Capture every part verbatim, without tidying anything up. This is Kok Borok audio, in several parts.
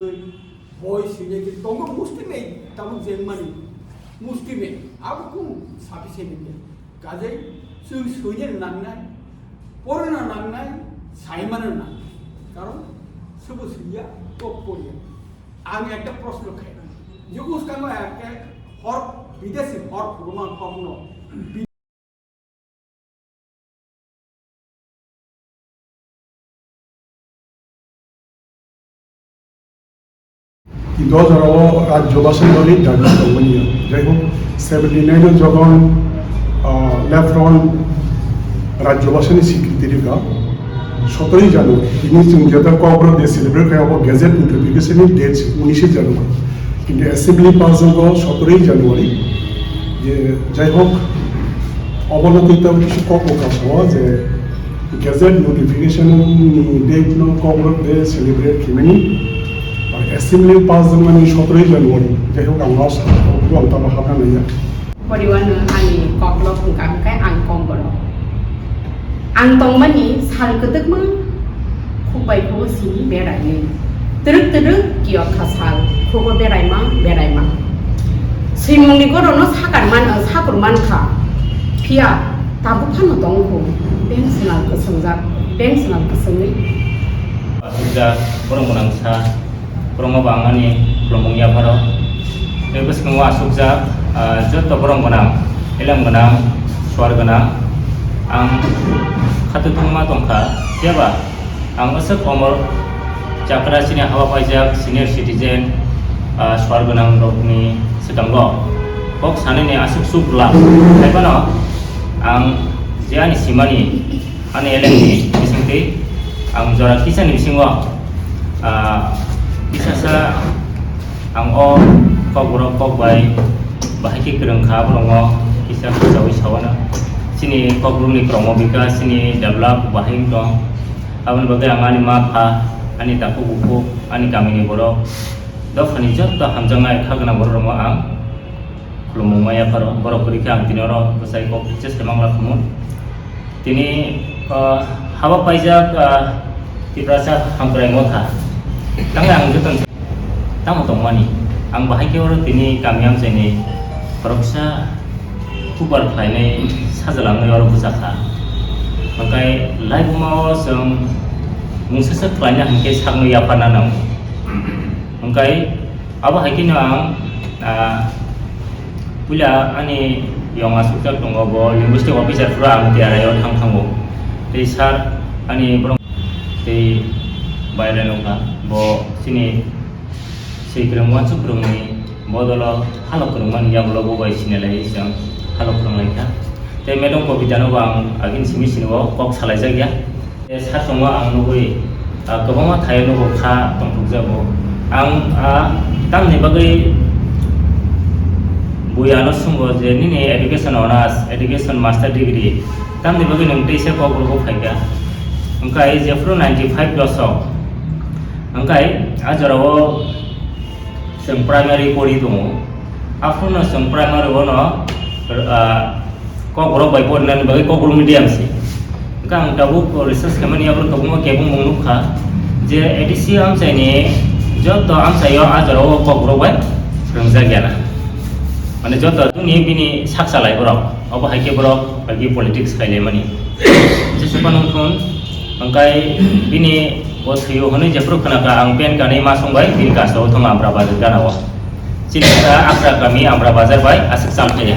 Boi swinya khe tongo musti mei, tabuk jengmani musti mei, abo kung sapi seni khe. Kajai chwng swina nangnai, porna nangnai, saimana nangnai. Karon sobo swiya, kok poriya. Ang ekta proshno khai. Jukos kamo ekta hor, bidesi hor phuruma kokno. Kintu o jorao rajyobasini bagwi dabi tongmani ya. Jai hok, seventy nine o jokhon, ah, Left Front rajyobasini secretary ka, sotoroi January, tini chwng jeta Kokborok Day celebrate khe abo gazette notification ni date se unishe January. Kintu assembly pass wngkha sotoroi January. Je, jai hok, obono tei tabuk kisi kok bo kaso je gazette notification ni date no Kokborok Day celebrate khaimani. Ar assembly pass wngmani sotoroi January. Jai hok, ang o sa, ang tamo habna naiya. Poriwano ani koklok wngkha hwnkhe ang Kokborok. Ang tongmani sal kwtwkma khuk bai khugo simi beraini. Twrwk twrwk kiyok kha sal khugo beraima beraima. Swimungni gorono sakar man, sakur man kha. Phiya tabuk phano tong kho. Beng swnal kwswngjak, beng swnal kwswngwi. Asukjak, borok mwnang sa. Borokno bo ang ani khulumung yapharo. Tei bwskango asukjak, ah, joto borok gwnang, elem gwnang, suar gwnang. Ang khatungthungma tongkha, phiyaba ang aswk omor chakra chini hawa paijak senior citizen, ah, suar gwnang rokni swkango kok sanani aswk chuk glak. Haiphano ang je ani simani Ani elengni bisingtwi ang jora kisani bisingo, ah, kisasa ang o kokborok kok bai bahai khe kwrwng kha, borokno kisa khakchaui saui sao. Chini kokborokni kwrwngmo bikha, chini develop bahai wng tong. Aboni bagwi ang ani ma pha, ani takhuk bukhuk, ani kamini borok, dophani joto hamjaknai kha gwnang borok rokno ang khulumung ma yapharo, borok kwrwi khe ang tini oro bwsai kok kisa se mangla khumu. Tini, ah, haba paijak, ah, Tiprasa Hamkrai Motha. Tangwi ang joto tamo tongmani. Ang bahai khe oro tini kami amchaini khoroksa kubar khlainai sajalangwi oro bwchakha. Hwnkhe laibuma o chwng mungsa se khlaina hinkhe sakno yapharna nango. Hwnkhe Abo hai kheno ang, ah, puila ani yong asukjak tongo, bo linguistic officer phuru ang T R I o thang thango. Tei sir ani borok tei baireno wngkha, bo chini swi kwrwng uansuk kwrwngni bodolo halok kwrwngmani yagulo bo bai sinilaiwi chwng halok kwrwnglaikha. Tei madam Kobitano bo ang agini simi sinio kok salaijakya. Sir tongo ang nugwi, ah, kwbangma thaio nugo kha tongthokjago. Ang, ah, tamni bagwi bui ano swngo je nini education honours, education master degree, tamni bagwi nwng teisa Kokborok phaikha? Hwnkhe jephuru ninety five dosok, hwnkhe a jorao chwng primary pori tongo. Aphuru no chwng primary o no, ah, Kokborok bai porinani bagwi Kokborok medium se. Hwnkhe ang tabuk research khaimani yago kwbangma kebengmung nukha je A D C amchaini joto amchaio a jorao Kokborok bai rwngjak ya na. Mane joto tungni bini sak salai borok. Obo hai khe borok agi politics khailaimani. Jesu phano thun, hwnkhe bini bo thwio hwnwi jephuru khna kha ang pen kanwi ma songbai bini kasao thung Amra Bazar ganao. Chini kha Amra kami Amra Bazar bai aswk cham thaya.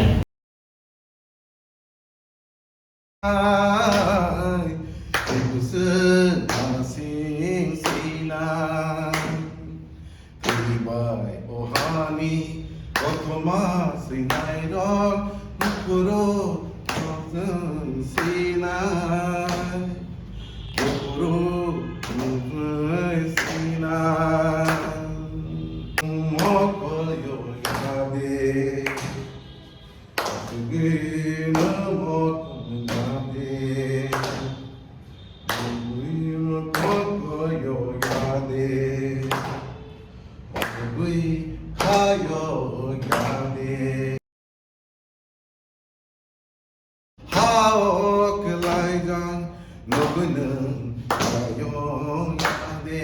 Ai, tebwswk asing sinai, twibai o hani kothoma swinairok, buphuru nokjwng sinai, buphuru nokjwng sinai. Mokoyo yade. Hao kwlaijak nugwi nwng khayo yade.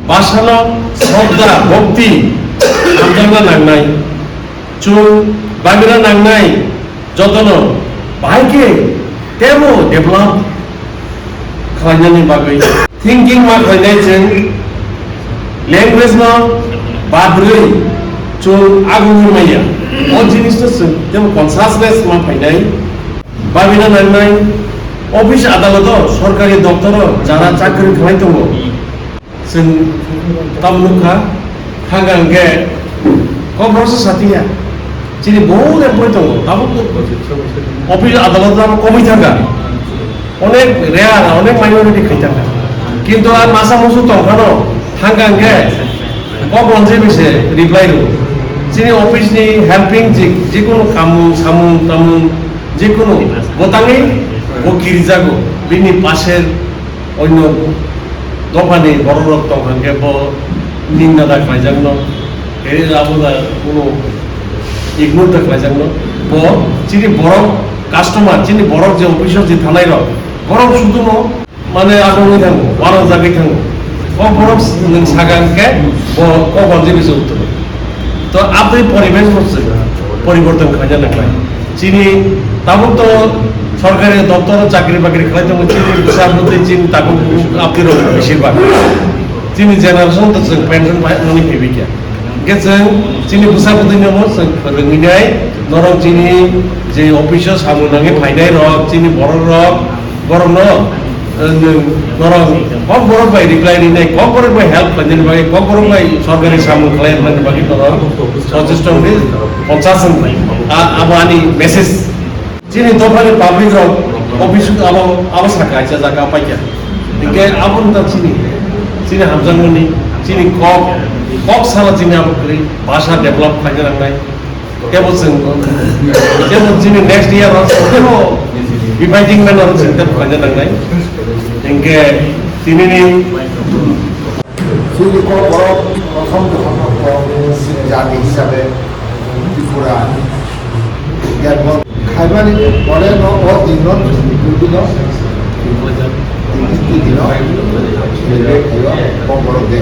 Bwsano sroddha, bhakti, hamjakna nangnai. Chwng bagwina nangnai, jotono bahai khe teibo develop khlainani bagwi. Thinking ma khlainai chwng, language no badrwi chwng agungwi manya. O jinis no chwng teibo consciousness ma phainai. Babina nangnai, office adaloto, sorkari doktoro jara chakri khlai tongo. Chwng tamo nukha, thangkha hwnkhe kok boroksa satiya. Chini bohut employee tongo, tabuk office adaloto abo komwi thangkha. Onek rare, onek minority khai thangkha. Kintu a masa musu tongphano thangkha hwnkhe kok rwnjwi bai se reply rwo. Chini office ni helping je, jekunu kamung, samung, tamung, jekunu bwtangwi bo kirijago, bini pasel onyo dophani bororok tong hwnkhe bo ninda da khlaijakno, tei abo da kuno ignore da khlaijakno. Bo chini borok customer, chini borok je office o je thanairok, borok suduno mane abo wngwi thango, uanajagwi thango. O borok nwng sakha hwnkhe bo kok rwnjwi bai se uttor. To aboni poribesh bo chwng poriborton khlaina nangnai. Chini tabuk to sorkari doptor chakri bakri khlai tongo, chini bwsa bwtwi chini tabuk aboni rok beshirbak. Chini generation to chwng pension bai nani phaibai kha. Hwnkhe chwng chini bwsa bwtwi no chwng phwrwngwi nai, norok chini je office o samung nangwi phainai rok, chini borok rok, Borokno, eh, nwng norok kok borok bai reply rinai, kok borok bai help khlainani bagwi, kok borok bai sorkari samung khlainani bagwi norok suggestion di ponchas wngwi. A-, abo ani message. Chini dophani public rok office abo, abo saka kaisa jaga paikha. Hingke abo wngkha chini, chini hamjakmani, chini kok, kok sala chini abo kwrwi, bhasha develop khlaina nangnai. Kebo chwng, kebo chini next year o kebo dividing man o chwng tei phaina nangnai. Hingke tini ni chini kok borok prothom prothom kok chini jati hisabe Tripura develop khaimani pore no o din no chwng tini no tini no celebrate khaio kok borok de.